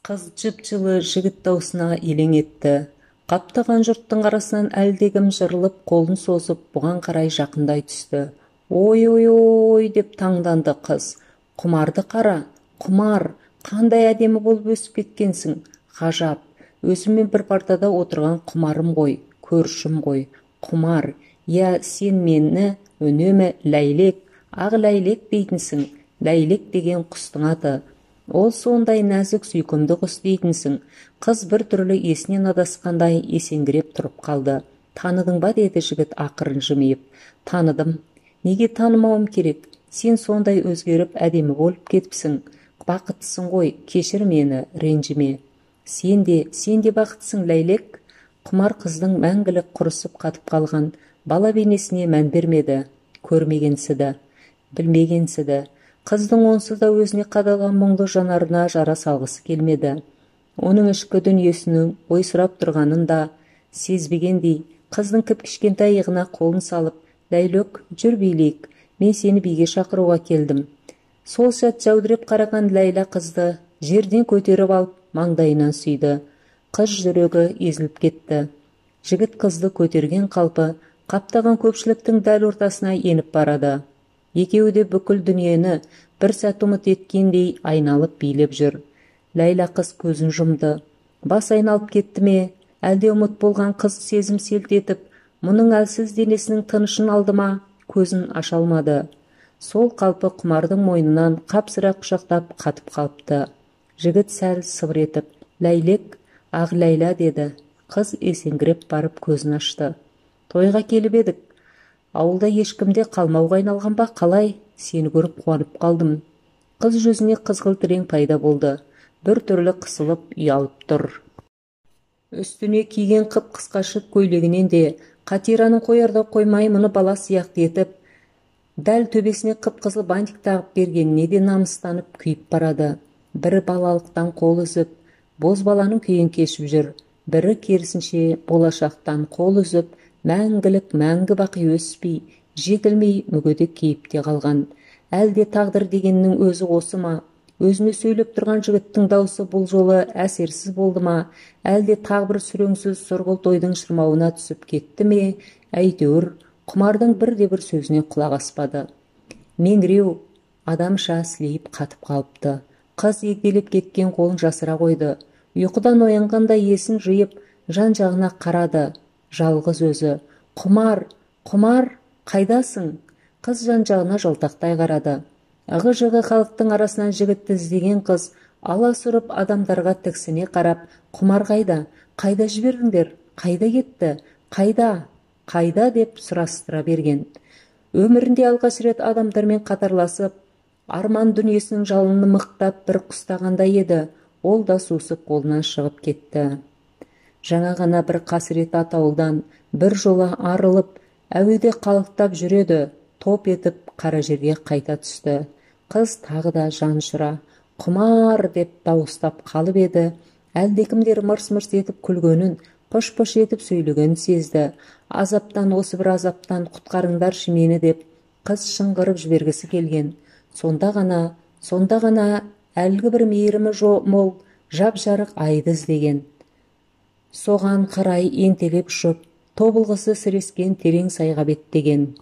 Қыз жып-жылы жігіт даусына елең етті. Қаптаған жұрттың арасынан әлдекім жырылып, қолын созып, бұған қарай жақындай түсті. Ой-ой-ой, деп таңданды қыз. Құмарды қара, Құмар, қандай әдемі болып өсіп кеткенсің. Ғажап, өзіммен бір партада отырған Құмарым ғой, көршім ғой. Құмар, иә, сен мені үнемі ләйлек, ақ ләйлек дейтінсің. Ләйлек деген құстың аты. Ол сондай нәзік, сүйкімді құс дейтінсің. Қыз бір түрлі есінен адасқандай есеңгіреп тұрып қалды. Таныдың ба, деді жігіт ақырын жымиып. Таныдым. Неге танымауым керек? Сен сондай өзгеріп, әдемі болып кетіпсің. Бақыттысың ғой, кешір мені, ренжіме. Сен де, сен де бақыттысың, ләйлек. Құмар қыздың мәңгілік құрысып қатып қалған бала бейнесіне мән бермеді. Көрмегенсіді, білмегенсіді. Қыздың онсыз да өзіне қадалған мұңлы жанарына жара салғысы келмеді. Оның ішкі дүниесінің ойсырап тұрғанын да сезбегендей, қыздың кіп-кішкентай иығына қолын салып, «Ләйлек, жүр билейік, мен сені биге шақыруға келдім». Сол сәт жәудіреп қараған Ләйла қызды жерден көтеріп алып, маңдайынан сүйді. Қыз жүрегі езіліп кетті. Жігіт қызды көтерген қалпы қаптаған көпшіліктің дәл ортасына еніп барады. Екеуі де бүкіл дүниені бір сәт ұмыт еткендей айналып билеп жүр. Ләйла қыз көзін жұмды. Бас айналып кетті ме, әлде ұмыт болған қыз сезім селт етіп, мұның әлсіз денесінің тынышын алды ма, көзін аша алмады. Сол қалпы Құмардың мойнынан қапсыра құшақтап қатып қалыпты. Жігіт сәл сыбыр етіп, «Ләйлек, ақ Ләйла» деді. Қыз есеңгіреп барып көзін ашты. Тойға келіп едік. Ауылда ешкімде қалмауға айналған ба, қалай? Сені көріп қуанып қалдым. Қыз жүзіне қызғылт рең пайда болды. Бір түрлі қысылып, ұялып тұр. Үстіне киген қып-қысқа шыт көйлегінен де Қатираның қоярда қоймай мұны бала сияқты етіп, дәл төбесіне қып-қызыл бантик тағып бергеніне де намыстанып күйіп барады. Бірі балалықтан қол үзіп, боз баланың күйін кешіп жүр. Бірі керісінше болашақтан қол үзіп, мәңгілік, мәңгі бақи өспей, жетілмей мүгедек кейіпте қалған. Әлде тағдыр дегеннің өзі осы ма? Өзіне сөйлеп тұрған жігіттің даусы бұл жолы әсерсіз болды ма? Әлде тағы бір сүреңсіз сұрғылт ойдың шырмауына түсіп кетті ме? Әйтеуір, Құмардың бірде-бір сөзіне құлақ аспады. Меңіреу адамша сілейіп қатып қалыпты. Қыз егделеп кеткен қолын жасыра қойды. Ұйқыдан оянғанда есін жиып, жан-жағына қарады. Жалғыз өзі. Құмар, Құмар, қайдасың? Қыз жан-жағына жалтақтай қарады. Ығы-жығы халықтың арасынан жігітті іздеген қыз аласұрып адамдарға тіксіне қарап, «Құмар қайда? Қайда жібердіңдер? Қайда кетті? Қайда? Қайда?» деп сұрастыра берген. Өмірінде алғаш рет адамдармен қатарласып, арман дүниесінің жалыны мықтап бір құстағандай еді, ол да сусып қолынан шығып кетті. Жаңа ғана бір қасірет атауылдан бір жола арылып, әуеде қалықтап жүреді, топ етіп қара жерге қайта түсті. Қыз тағы да жан ұшыра, «Құмар!» деп дауыстап қалып еді, әлдекімдер мырс-мырс етіп күлгенін, пыш-пыш етіп сөйлегенін сезді. Азаптан, осы бір азаптан құтқарыңдаршы мені деп қыз шыңғырып жібергісі келген. Сонда ғана, сонда ғана әлгі бір мейірімі мол жап-жарық айды іздеген. Соған қарай ентелеп ұшып, тобылғысы сірескен терең сайға беттеген.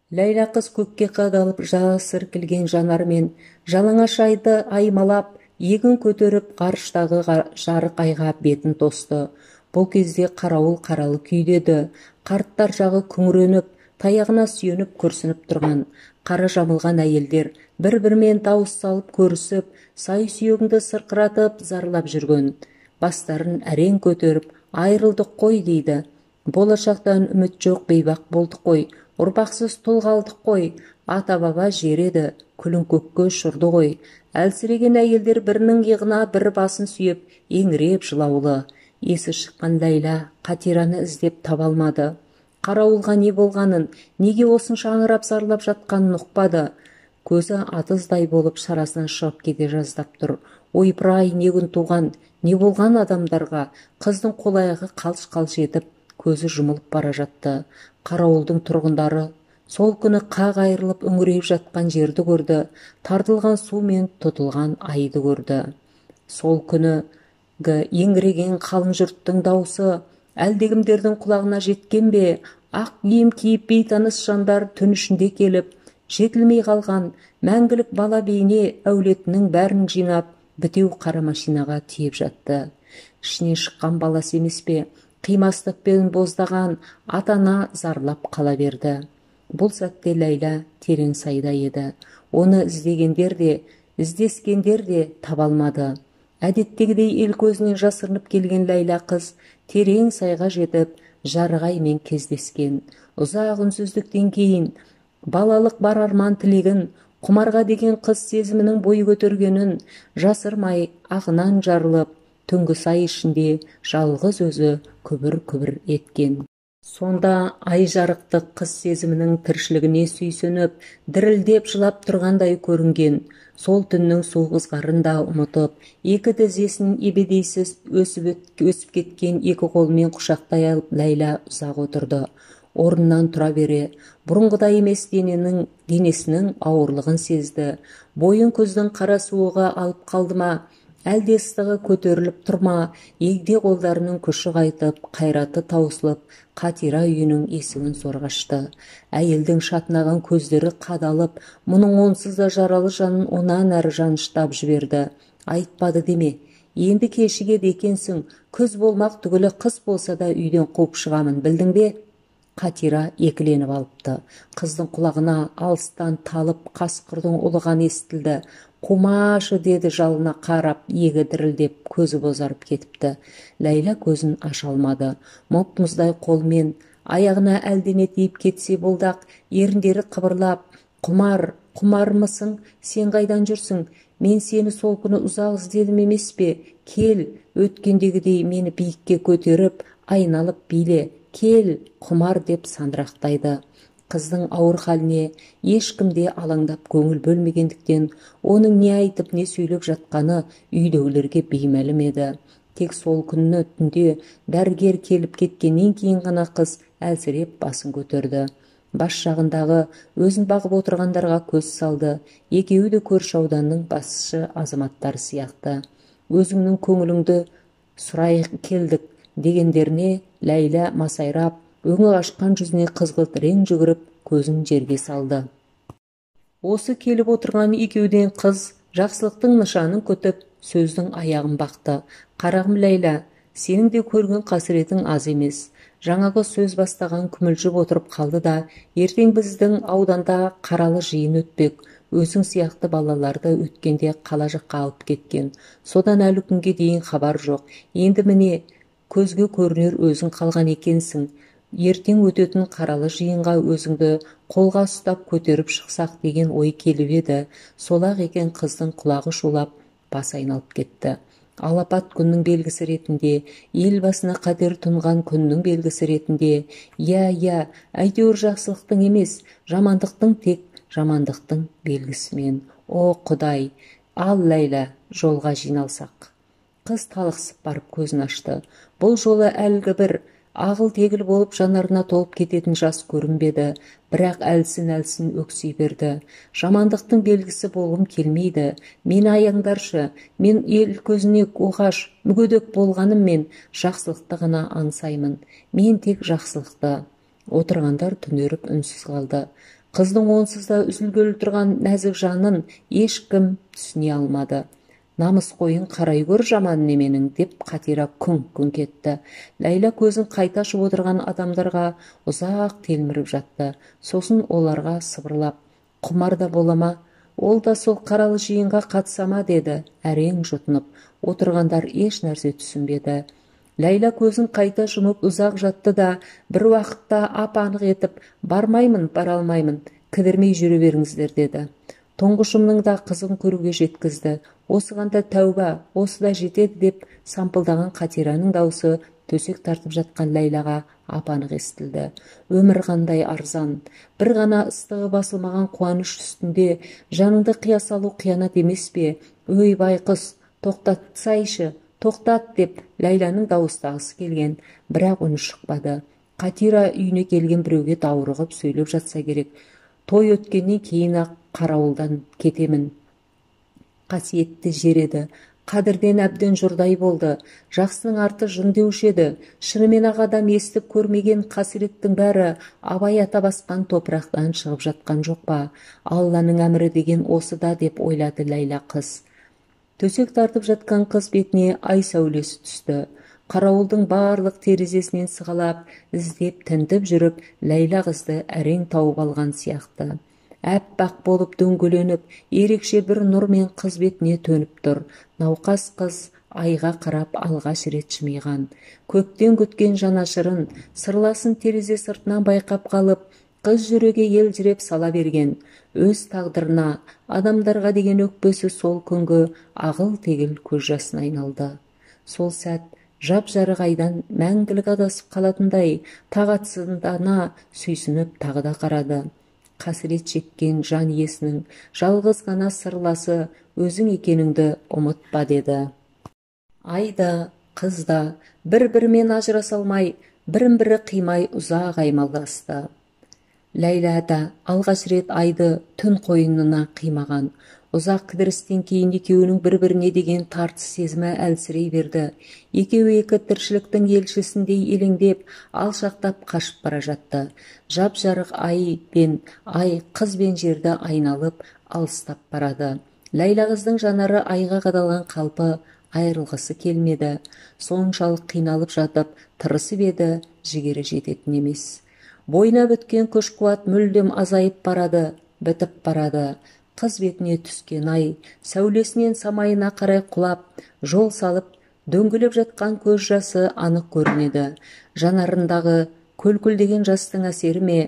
Ләйла қыз көкке қадалып жас іркілген жанармен жалаңаш айды аймалап, егін көтеріп ғарыштағы жарық айға бетін тосты. Бұл кезде қарауыл қаралы күйде еді. Қарттар жағы күңіреніп, таяғына сүйеніп күрсініп тұрған. Қара жамылған әйелдер бір-бірімен дауыс салып көрісіп, сай сүйегіңді сырқыратып зарлап жүрген. Бастарын әрең көтеріп, айырылдық қой дейді. Болашақтан үміт жоқ, бейбақ болдық қой, ұрпақсыз тұл қалдық қой, ата-баба жер еді, күлін көкке ұшырды ғой. Әлсіреген әйелдер бірінің иығына бір басын сүйеп, еңіреп жылаулы. Есі шыққан Ләйла Қатираны іздеп таба алмады. Қарауылға не болғанын, неге осынша аңырап зарлап жатқанын ұқпады. Көзі атыздай болып шарасынан шығып кете жаздап тұр. Ойпырай, не күн туған, не болған адамдарға? Қыздың қол-аяғы қалш-қалш етіп, көзі жұмылып бара жатты. Қарауылдың тұрғындары сол күні қақ айырылып үңірейіп жатқан жерді көрді, тартылған су мен тұтылған айды көрді. Сол күнігі еңіреген қалың жұрттың даусы әлдекімдердің құлағына жеткен бе, ақ киім киіп бейтаныс жандар түн ішінде келіп, жетілмей қалған мәңгілік бала бейне әулетінің бәрін жинап, бітеу қара машинаға тиеп жатты. Ішінен шыққан баласы емес пе, қимастықпен боздаған ата-ана зарлап қала берді. Бұл сәтте Ләйлә терең сайда еді. Оны іздегендер де, іздескендер де таба алмады. Әдеттегідей ел көзінен жасырынып келген Ләйлә қыз терең сайға жетіп, Жарығаймен кездескен. Ұзақ үнсіздіктен кейін балалық бар арман тілегін, Құмарға деген қыз сезімінің бой көтергенін жасырмай ағынан жарылып, түнгі сай ішінде жалғыз өзі күбір-күбір еткен. Сонда ай жарықтық қыз сезімінің тіршілігіне сүйсініп, дірілдеп жылап тұрғандай көрінген. Сол түннің суық ызғарын да ұмытып, екі тізесін ебедейсіз өсіп кеткен екі қолымен құшақтай алып Ләйлә ұзақ отырды. Орнынан тұра бере, бұрынғыдай емес денесінің ауырлығын сезді. Бойын күздің қара суығы алып қалды ма, әлде ыстығы көтеріліп тұр ма, егде қолдарының күші қайтып, қайраты таусылып, Қатира үйінің есігін зорға ашты. Әйелдің шатынаған көздері қадалып, мұның онсыз да жаралы жанын онан әрі жаныштап жіберді. Айтпады деме, енді кешігеді екенсің, күз болмақ түгілі қыс болса да үйден қуып шығамын, білдің бе? Қатира екіленіп алыпты. Қыздың құлағына алыстан талып қасқырдың ұлығаны естілді. Қумашы, деді жалына қарап, иегі дірілдеп, көзі бозарып кетіпті. Ләйлә көзін аша алмады. Мұп-мұздай қолмен аяғына әлдене тиіп кетсе болды-ақ, еріндері қыбырлап, «Құмар, құмармысың? Сен қайдан жүрсің? Мен сені сол күні ұзақ іздедім емес пе? Кел, өткендегідей мені биікке көтеріп, айналып биле. Кел, Құмар», деп сандырақтайды. Қыздың ауыр халіне ешкім де алаңдап көңіл бөлмегендіктен, оның не айтып, не сөйлеп жатқаны үйдегілерге беймәлім еді. Тек сол күні түнде дәрігер келіп кеткеннен кейін ғана қыз әлсіреп басын көтерді. Бас жағындағы өзін бағып отырғандарға көз салды. Екеуі де көрші ауданның басшы азаматтары сияқты. Өзіңнің көңіліңді сұрай келдік дегендеріне Ләйлә масайрап, өңі қашқан жүзіне қызғылт рең жүгіріп, көзін жерге салды. Осы келіп отырған екеуден қыз жақсылықтың нышанын күтіп, сөздің аяғын бақты. Қарағым Ләйлә, сенің де көрген қасіретің аз емес. Жаңағы сөз бастаған күмілжіп отырып қалды да, ертең біздің ауданда қаралы жиын өтпек. Өзің сияқты балаларды өткенде қала жаққа алып кеткен. Содан әлі күнге дейін хабар жоқ. Енді міне, көзге көрінер өзің қалған екенсің. Ертең өтетін қаралы жиынға өзіңді қолға ұстап көтеріп шықсақ деген ой келіп еді. Солақ екен қыздың құлағы шулап, бас айналып кетті. Алапат күннің белгісі ретінде, ел басына қатер тұнған күннің белгісі ретінде, иә, әйтеуір жақсылықтың емес, жамандықтың, тек жамандықтың белгісімен. О, Құдай, ал Ләйлә, жолға жиналсақ. Қыз талықсып барып көзін ашты. Бұл жолы әлгі бір ағыл-тегіл болып жанарына толып кететін жас көрінбеді, бірақ әлсін-әлсін өкси берді. Жамандықтың белгісі болғым келмейді. Мені аяңдаршы, мен ел көзіне оғаш, мүгедек болғаныммен жақсылықты ғана аңсаймын. Мен тек жақсылықты. Отырғандар түнеріп үнсіз қалды. Қыздың онсыз да үзілгелі тұрған нәзік жанын ешкім түсіне алмады. Намыс қойын қарай көр жаман неменің, деп Қатира күңк-күңк етті. Ләйлә көзін қайта ашып отырған адамдарға ұзақ телміріп жатты. Сосын оларға сыбырлап, «Құмар да бола ма? Ол да сол қаралы жиынға қатыса ма?» деді, әрең жұтынып. Отырғандар еш нәрсе түсінбеді. Ләйлә көзін қайта жұмып ұзақ жатты да, бір уақытта ап-анық етіп, «Бармаймын, бара алмаймын, кідірмей жүре беріңіздер», деді. Тұңғышымның да қызын көруге жеткізді. Осыған да тәуба, осы да жетеді, деп сампылдаған Қатираның даусы төсек тартып жатқан Ләйләға ап-анық естілді. Өмір қандай арзан. Бір ғана ыстығы басылмаған қуаныш үстінде жаныңды қия салу қиянат емес пе? Өй байқұс, тоқтатсайшы, тоқтат, деп Ләйләнің дауыстағысы келген, бірақ үні шықпады. Қатира үйіне келген біреуге даурығып сөйлеп жатса керек. Той өткеннен кейін-ақ қарауылдан кетемін. Қасиетті жер еді. Қадірден әбден жұрдай болды. Жақсының арты жын деуші еді. Шынымен ақ адам естіп көрмеген қасіреттің бәрі Абай ата басқан топырақтан шығып жатқан жоқ па? Алланың әмірі деген осы да деп ойлады Ләйлә қыз. Төсек тартып жатқан қыз бетіне ай сәулесі түсті. Қарауылдың барлық терезесінен сығалап, іздеп тінтіп жүріп, Ләйлә қызды әрең тауып алған сияқты. Әппақ болып дөңгеленіп, ерекше бір нұрмен қыз бетіне төніп тұр. Науқас қыз айға қарап алғаш рет жымиған. Көптен күткен жанашырын, сырласын терезе сыртынан байқап қалып, қыз жүрегі елжіреп сала берген. Өз тағдырына, адамдарға деген өкпесі сол күнгі ағыл-тегіл көз жасына айналды. Сол сәт жап-жарық айдан мәңгілік адасып қалатындай тағатсыздана сүйсініп тағы да қарады. Қасірет шеккен жан иесінің жалғыз ғана сырласы өзің екеніңді ұмытпа деді. Ай да, қыз да бір-бірімен ажыраса алмай, бірін-бірі қимай ұзақ аймалдасты. Ләйлә да алғаш рет айды түн қойнына қимаған. Ұзақ кідірістен кейін екеуінің бір-біріне деген тартыс сезімі әлсірей берді. Екеуі екі тіршіліктің елшісіндей елеңдеп, алшақтап қашып бара жатты. Жап-жарық ай бен ай қыз бен жерді айналып, алыстап барады. Ләйлә қыздың жанары айға қадалған қалпы айырылғысы келмеді. Соншалық қиналып жатып, тырысып еді, жігері жететін емес. Бойына біткен күш-қуат мүлдем азайып барады, бітіп барады. Қыз бетіне түскен ай, сәулесінен самайына қарай құлап, жол салып, дөңгелеп жатқан көз жасы анық көрінеді. Жанарындағы көлкілдеген жастың әсері ме,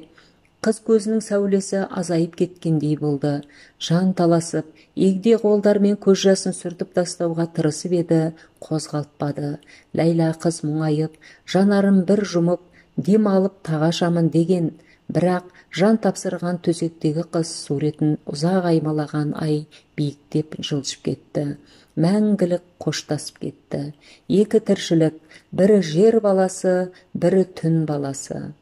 қыз көзінің сәулесі азайып кеткендей болды. Жан таласып, егде қолдармен көз жасын сүртіп тастауға тырысып еді, қозғалтпады. Ләйлә қыз мұңайып, жанарын бір жұмып, дем алып тағашамын деген, бірақ жан тапсырған төсектегі қыз суретін ұзақ аймалаған ай биіктеп жылжып кетті. Мәңгілік қоштасып кетті. Екі тіршілік, бірі жер баласы, бірі түн баласы.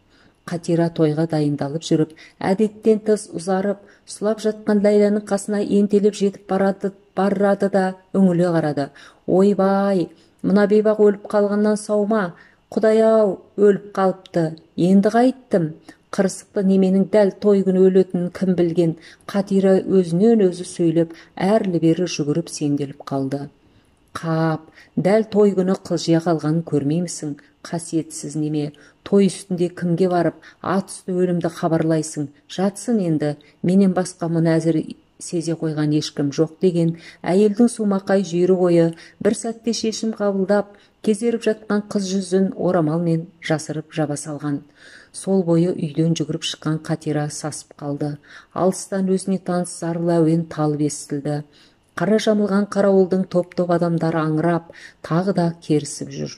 Қатира тойға дайындалып жүріп, әдеттен тыс ұзарып, сұлап жатқан Ләйләнің қасына ентелеп жетіп барады да үңіле қарады. Ойбай, мына бейбақ өліп қалғаннан сау ма? Құдай-ау, өліп қалыпты. Енді қайттым. Қырсықты неменің дәл той күні өлетінін кім білген? Қатира өзінен өзі сөйлеп, әрлі-бері жүгіріп сенделіп қалды. Қап, дәл той күні қылжия қалғанын көрмеймісің? Қасиетсіз неме, той үстінде кімге барып, ат үсті өлімді хабарлайсың? Жатсын енді, менен басқа мұны әзір сезе қойған ешкім жоқ деген әйелдің сумақай жүйрік ойы бір сәтте шешім қабылдап, кезеріп жатқан қыз жүзін орамалмен жасырып жаба салған. Сол бойы үйден жүгіріп шыққан Қатира сасып қалды. Алыстан өзіне таныс зарлы әуен талып естілді. Қара жамылған қарауылдың топ-топ адамдары аңырап, тағы да керісіп жүр.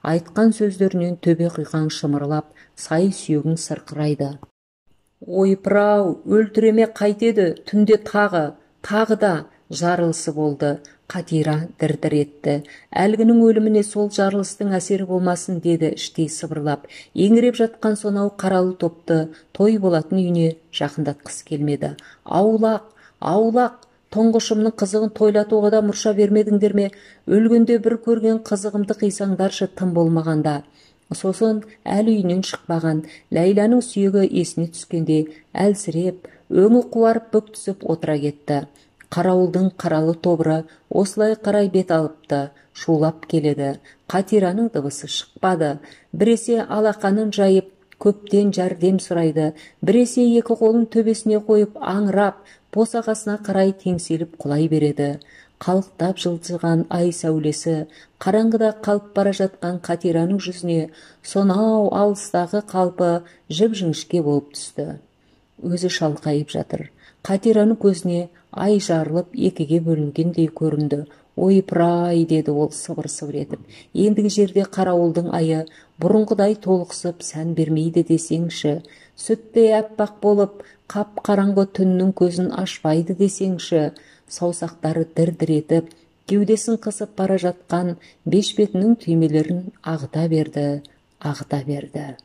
Айтқан сөздерінен төбе құйқаң шымырлап, сай сүйегің сырқырайды. Ойпырау, өлтіреме қайтеді, түнде тағы, тағы да жарылысы болды. Қатира дір-дір етті. Әлгінің өліміне сол жарылыстың әсері болмасын деді іштей сыбырлап. Еңіреп жатқан сонау қаралы топты той болатын үйіне жақындатқысы келмеді. Аулақ, аулақ, тұңғышымның қызығын тойлатуға да мұрша бермедіңдер ме? Өлгенде бір көрген қызығымды қисаңдаршы тым болмағанда. Сосын әлі үйінен шықпаған Ләйләнің сүйегі есіне түскенде әлсіреп, өңі қуарып бүк түсіп отыра кетті. Қарауылдың қаралы тобыры осылай қарай бет алыпты, шулап келеді. Қатираның дыбысы шықпады. Біресе алақанын жайып, көптен жәрдем сұрайды. Біресе екі қолын төбесіне қойып, аңырап, босағасына қарай теңселіп құлай береді. Қалықтап жылжыған ай сәулесі қараңғыда қалып бара жатқан Қатираның жүзіне сонау алыстағы қалпы жіп-жіңішке болып түсті. Өзі шалқайып жатыр. Қатираның көзіне ай жарылып екіге бөлінгендей көрінді. Ойпырай, деді ол сыбыр-сыбыр етіп. Ендігі жерде қарауылдың айы бұрынғыдай толықсып сән бермейді десеңші. Сүттей әппақ болып, қап-қараңғы түннің көзін ашпайды десеңші. Саусақтары дір-дір етіп, кеудесін қысып бара жатқан бешпетінің түймелерін ағыта берді, ағыта берді.